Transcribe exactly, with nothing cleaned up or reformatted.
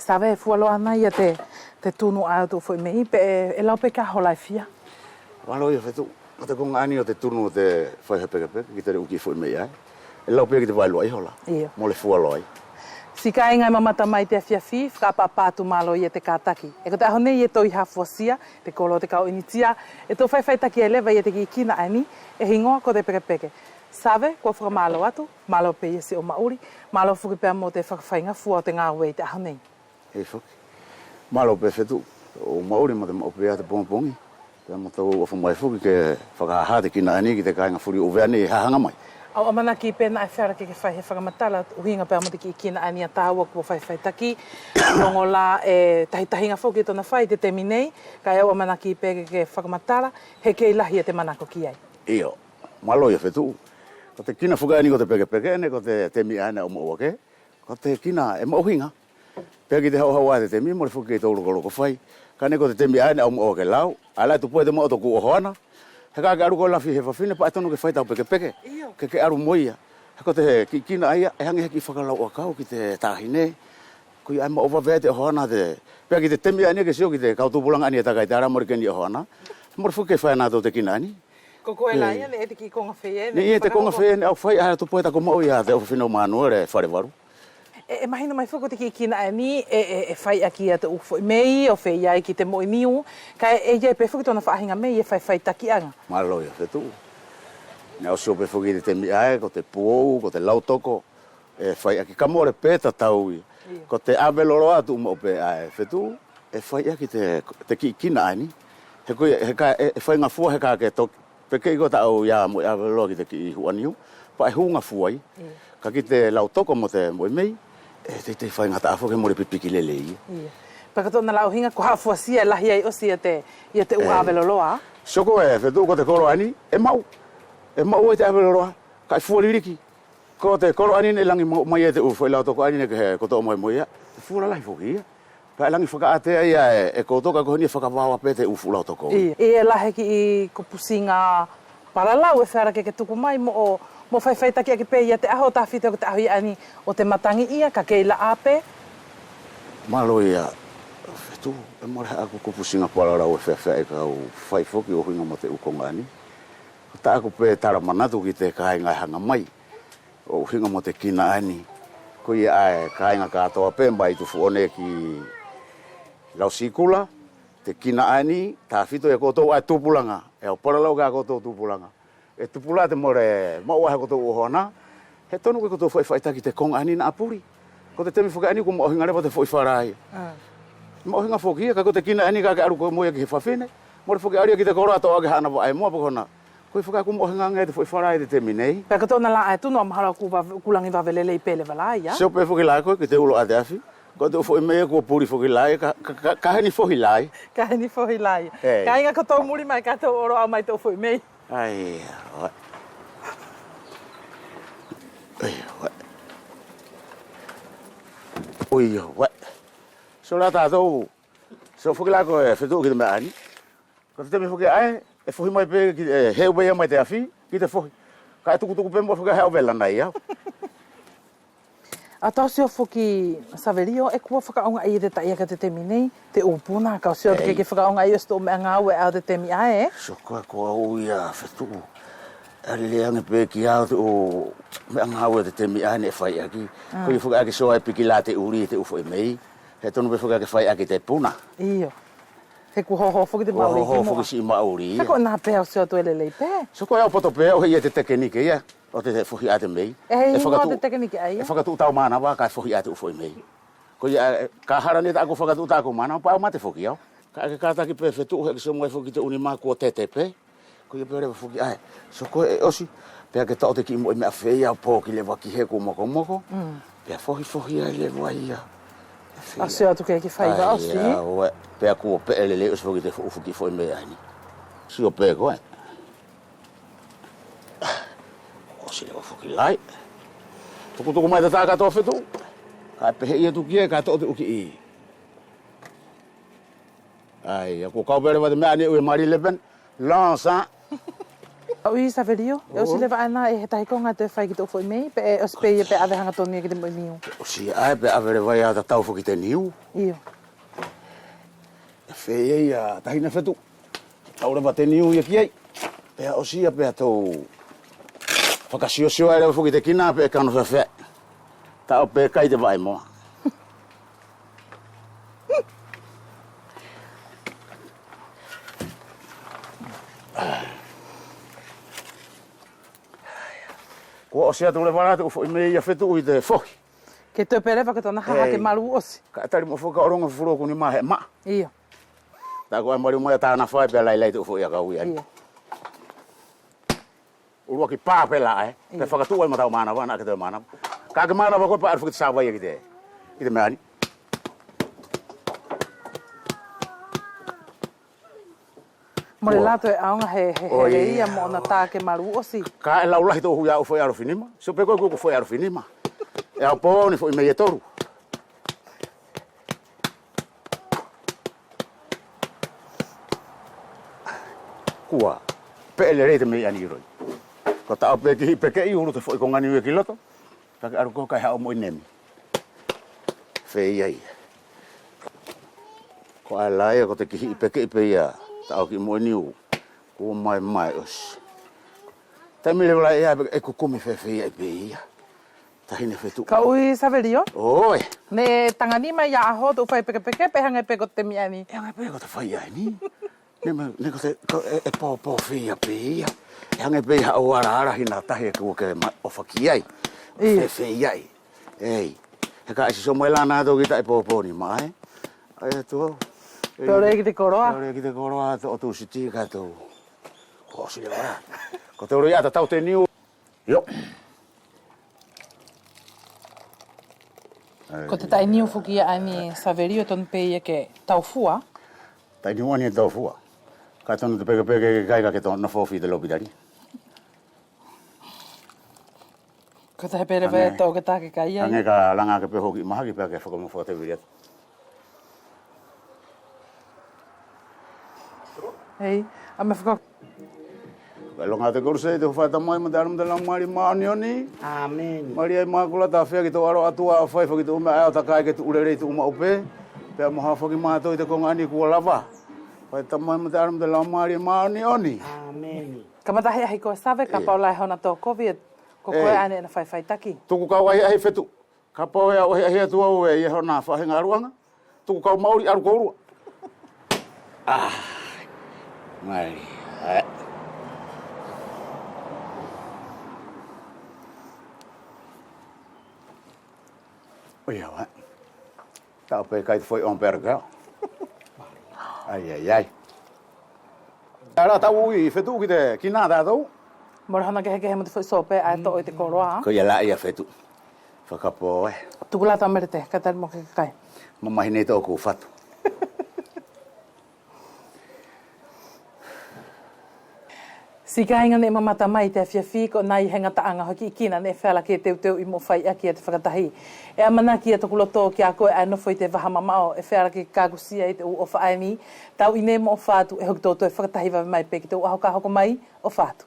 Save, fualoa anai ia te, te tunu ʻae ʻo te ʻu foʻi mei, peʻe, ʻe lau pe ke hola ʻe fia? Mālō ia Fetuʻu, ko te koga ʻaeni ʻo te tunu ʻo te fai he pekepeke ki te ʻu kiʻi foʻi mei ʻae. ʻE lau pe ki te vaeluaʻi hola. Io. Mole fualoa ai. Siʻi kāiga ʻe mamata mai te afiafi, fakaʻapaʻapa atu, mālō ia te kātaki. ʻE ko te ʻaho nei ʻe toe hafuasia te kolo ʻo te kau ʻInitia, ʻe toe faifaitaki ai leva ia te kiʻi kina ʻaeni, ʻe higoa ko te pekepeke. Save, kua fakamālō atu, mālō pe ia siʻo maʻuli, mālō foki pea mo te fakafaigafua ʻo te gāue ʻi te ʻaho nei. ʻEi foki. Mālō pe Fetuʻu, ʻo maʻuli mo te maʻu pe ia te pogipogi. Pea mo tou ʻofa mai foki ke fakahāhā te kina ʻaeni ki te kāiga fuli ʻo ʻUvea nei ʻe hahaga mai. Au ʻamanaki pe naʻa ʻe feala ke ke fai he fakamatala ʻuhiga pea mo te kiʻi kina ʻaeni ʻa tāua kua faifaitaki. Logo lā ʻe tahitahiga foki tona fai ʻi te temi nei, kaʻe au ʻamanaki pe ke ke fakamatala he kei lahi ia te manako ki ai. Io, mālō ia Fetuʻu. Ko te kina foki ʻaeni ko te pekepeke neʻe ko te temi ʻae neʻe au maʻu ake. Ko te kina ʻe maʻuhiga. Pea ki te haohaoa ʻa te temi, mole foki kei tou lokoloko fai. Kaʻe neʻe ko te temi ʻae neʻe au maʻu ake lau, ʻae la ʻe tupu ai te maʻu ʻo toku ʻohoana. He ka ke alu koe lafi he fafine, pea ʻe tonu ke fai tau pekepeke. Io. Ke ke alu mo ia. He ko te kiʻi kina ʻaia, ʻe hage he kiʻi fakalau ʻakau ki te tahine. Koia ʻae maʻu vave ai te ʻohoana te. Pea ki te temi ʻaeni ke sio ki te kau tupulaga ʻaeni ʻe taka ʻi te ala mole ke ni ʻohoana. Mole foki ke fai ʻe natou te kina ʻaeni. Ko koe la ia neʻe ʻi ai te kiʻi koga feia neʻe ʻi ai te koga feia neʻe au fai, ʻae la tupu ai taku maʻu ia te ʻofafine ʻo Manuele Falevalu. ʻE, ʻe mahino mai foki ko te kiʻi kina ʻaeni ʻe, ʻe, ʻe fai ʻaki ia te ʻu foʻi mei ʻo feia ai ki te moʻi niu, kaʻe ʻe ʻi ai pe foki tona faʻahiga mei ʻe faifaitakiʻaga. Mālō ia Fetuʻu. Neʻe au sio pe foki ʻi te temi ʻae, ko te puou, ko te lautoko, ʻe fai ʻaki kaʻe mole pe tatau ia. Io. Ko te ʻave loloa tuʻumaʻu pe ʻae Fetuʻu, ʻe fai ʻaki te, te kiʻi kina ʻaeni. He koia, he ka, ʻe, ʻe faigafua he ka ke toki. Pe kei ko tau ia moʻi ʻave loloa ki te kiʻi huʻa niu, pea ʻe hū gafua ai. Io. Kaʻe ki te lautoko mo te moʻi mei, ʻe teitei faigataʻa foki he mole pipiki lelei ia. Io. Pea ko tona la ʻuhiga kua hafuasia ʻe lahi ai ʻosi ia te, ia te ʻu ʻave loloa. Sio koe Fetuʻu ko te kolo ʻaeni, ʻe maʻu. ʻE maʻu ai te ʻave loloa, kaʻe fua liliki. Ko te kolo ʻaeni neʻe lagi maʻu mai ia te ʻu foʻi lautoko ʻaeni neʻe ke he kotoa mai mo ia. Fua lalahi foki ia. Pea ʻe lagi fakaʻatea ia e, e koutou kaʻe ko heni ʻe fakavaoa pe te ʻu fuʻu lautoko. Io, ʻe la he kiʻi kopusiga palalau ʻe feala ke ke tuku mai moʻo, moʻo faifaitaki ake pe ia te ʻaho tafito ko te ʻaho ia ʻaeni ʻo te matagi ia kaʻe kei la ʻape. Mālō ia Fetuʻu, ʻe mole haʻaku kopusiga palalau ʻe feafeaʻi kau fai foki ʻuhiga mo te ʻu koga ʻaeni. Ko taʻaku pe tala manatu ki te kāiga ʻe haga mai. ʻO ʻuhiga mo te kina ʻaeni. Koia ʻae kāiga katoa pe mai Tufuʻone ki Lausikula, te kina ʻaeni, tafito ia koutou ʻae tupulaga, ʻe au palalau kia koutou tupulaga. ʻE tupu la te mole maʻu ʻae he koutou ʻohoana, he tonu ke koutou faifaitaki te koga ʻaeni naʻa puli. Ko te temi foki ʻaeni kua maʻuhiga leva te foʻi fala ia. Maʻuhiga foki ia, kaʻe ko te kina ʻaeni ka ke alu koe mo ia ki he fafine, mole foki alu ia ki te koloa toʻo ake haʻana vaʻe moa pe ko hana. Koia foki kua maʻuhiga age te foʻi fala ʻi te temi nei. Pea ko tona la ʻae tunu ʻae mahalo kua va-, kua lagi vave lelei pe leva la ia. Sio pe foki la koe ki te ulo ʻa te afi. Ko te ʻu foʻi mei kua puli foki la ia, ka, ka, ka, ka heni fohi la ia. Ka heni fohi la ia. Kāiga ko tou muli mai ka tou olo ʻau mai te ʻu foʻi mei. ʻAia, ʻoe. ʻAia, ʻoe. ʻOia, ʻoe. Sio la tatou. Sio foki la koe Fetuʻu ki te meʻa ʻaeni. Ko te temi foki ʻae, ʻe fohi mai pe ki, ʻe heu pe ia mai te afi, ki te fohi. Kaʻe tukutuku pe mo foki he ʻau vela nei au. ʻA tau sio foki Savelio, ʻe kua fakaʻaogaʻi e te taʻiake ʻo te temi nei, te ʻu puna, kau sio atu ke ke fakaʻaogaʻi ʻosi te ʻu meʻa gaue ʻa te temi ʻae. Sio koe ko au ia Fetuʻu. ʻE lelei age pe kia au te ʻu meʻa gaue ʻa te temi ʻae neʻe fai ʻaki. Koia foki ʻae ke sio ʻae piki la te ʻuli, te ʻu foʻi mei. He tonu pe foki ʻae ke fai ʻaki te puna. Io. He kua hoho foki te maʻuli ki muʻa. Kua hoho foki siʻi maʻuli ia. Sio koe na pe au sio atu ʻe lelei pe. Sio koe au poto pe au he ia te tekenike ia. ʻO te fohi ʻa te mei. ʻE he igoa ʻo te tekenike ʻaia. ʻE fakatuʻu tau manava kaʻe fohi ʻa te ʻu foʻi mei. Koia, ʻe, ka hala nei taku fakatuʻu taku manava, pea au mate foki au. Kaʻe ke kataki pe Fetuʻu he ke sio mai foki te ʻu nima kua tete pe. Koia pe leva foki ʻae. Sio koe ʻe ʻosi. Pea ke toʻo te kiʻi moʻi meʻa feia ʻo poki leva ki he kua mokomoko. Pea fohifohi ai leva ia. ʻA sio atu ke ke fai ʻaia, ʻosi. Pea kua peʻe lelei ʻosi foki te foʻi foki foʻi mei ʻaeni. Sio pe koe. ʻOsi leva foki lai. Tukutuku mai te taka toa Fetuʻu. Kaʻe pehē ia tukia kaʻe toʻo te ʻu kiʻi. ʻAia, kua kau pe leva te meʻa ʻaeni ʻe ui Marie Le Pen. Lansa. Kaʻu ʻi Savelio, ʻe ʻosi leva ʻaena ʻe he tahi koga ʻe toe fai ki te ʻu foʻi mei, peʻe ʻosi pe ia peʻe ʻave haga tonu ia ki te moʻi niu. ʻOsi ia ʻae peʻe ʻave leva ia tatau foki ki te niu. Io. ʻE feia ia tahina Fetuʻu. Tau leva te niu ia ki ai. Pea ʻosi ia pea tou fakasiosio ai leva foki te kina peʻe kano feafeaʻi. Taʻu pe kai te vaʻe moa. Kua ʻosi atu leva la te ʻu foʻi mei ia Fetuʻu ʻi te fohi. Ke toe pe leva ke tona haha ke malu ʻosi. Kaʻe tali mo foki ka ologa fufulu ʻo kuni ma he maʻa. Io. Taku ai maliu mai ʻa tana fai pea lailai te ʻu foʻi ʻakau ia. Io. ʻUluaki pa pe la ʻae. Pe fakatuʻu ai mo tau manava, naʻa ke toe manava. Ka ke manava koe pe alu foki te savai ia ki te, ki te meʻa ni. Mole la toe ʻaoga he, he, he ia mo ʻona ta ke malu ʻosi. Kaʻe laulahi tou hui au foʻi ʻalofinima. Sio pe koe kua ko foʻi ʻalofinima. ʻE au po ni foʻi mei e tolu. Kua peʻe lelei te mei ʻaeni ʻi loi. Ko taʻu pe kihiʻi pekeʻi ulu te foʻi koga ni ue ki loto. Pea ke alu koe kaʻe haʻu moʻi nemi. Feia ia. Ko ʻae la ia ko te kihiʻi pekeʻi pe ia taʻu kiʻi moʻi niu. Kua maemae ʻosi. Taimi leva la ia pe ʻe kukumi fefeiaʻi pe ia. Tahina Fetuʻu. Kaʻu ʻi Savelio. Oi. Neʻe taga ni mai ia ʻaho tou fai pekepeke, peʻe hage pe ko te mei ʻaeni. ʻE hage pe ko te fai ʻaeni. Neʻe, neʻe ko te, ko ʻe, ʻe popo feia pe ia. ʻE hage pe ia haʻu alaala hina tahi ʻe kua ke ma, ʻofa ki ai. Io. Fefeiaʻi. Ei. He kaʻe siʻi sio mai la natou ki taʻi popo ni mai. ʻAi atu au. Pe ʻo lei ki te koloa. Pe ʻo lei ki te koloa, toʻo tou siti ka tou. Ko ʻosi leva. Ko te olo ia tatau te niu. Io. Ko te taʻi niu foki ia ʻaeni Savelio ʻe tonu pe ia ke tau fua. Taʻi niu ʻaeni ʻe tau fua. Kaʻe tonu te pekepeke ke kai kaʻe ke tonu fofi te lopitali. Ko te he pele vai tou ke take kai ai. Hage ka laga ke pe hoki mahaki pea ke fakamafua te vili atu. Hei, a me faka. Ka loga te kolu se te fai tamai mo te ʻAlo mo te Laumali maʻoniʻoni. Ameni. Malia ʻi makula tafea ki tou ʻalo ʻAtua ʻo fai faki tou meʻa ʻae ʻo takai ke tuʻu lelei tuʻu maʻu pe. Pea mo hafaki matou ʻi te koga ʻaeni kua lava. Fai tamai mo te ʻAlo mo te Laumali maʻoniʻoni. Ameni. Kamata ahiahi koe Save, kapau la ʻe hona tokovi ʻe ko koe ʻae neʻe ina faifaitaki. Tuku kau ahiahi Fetuʻu. Kapau ʻe au ahiahi atu au ʻe ʻi ai hona faʻahiga ʻaluʻaga. Tuku kau maʻuli alu koulua. ʻAi. Mai. ʻAe. ʻOi au ʻae. Taʻu pe kai te foʻi ʻompera kau. ʻAi, ʻai, ʻai. Tala tau ui Fetuʻu ki te kina tatou. Mole hona kehekehe mo te foʻi sope ʻae toʻo ʻi te koloa. Koia la ia Fetuʻu. Fakapo e. Tuku la tau melete, kaʻe tali mo ke kai. Mamahi nei toku fatu. Siʻi kaiga neʻe mamata mai ʻi te afiafi, ko ʻena ʻi he gataʻaga hoki ʻi kina neʻe feala ke teuteu ʻi moʻo fai ʻaki ia te fakatahi. ʻE amanaki ia toku loto kia koe ʻae nofo ʻi te vaha mamaʻo, ʻe feala ke kakusia ʻi te ʻu ʻofa ʻaeni. Tau ʻi nei mo ʻofa atu, ʻe hoki tou toe fakatahi vave mai pe ki te ʻu ʻaho ka hoko mai, ʻofa atu.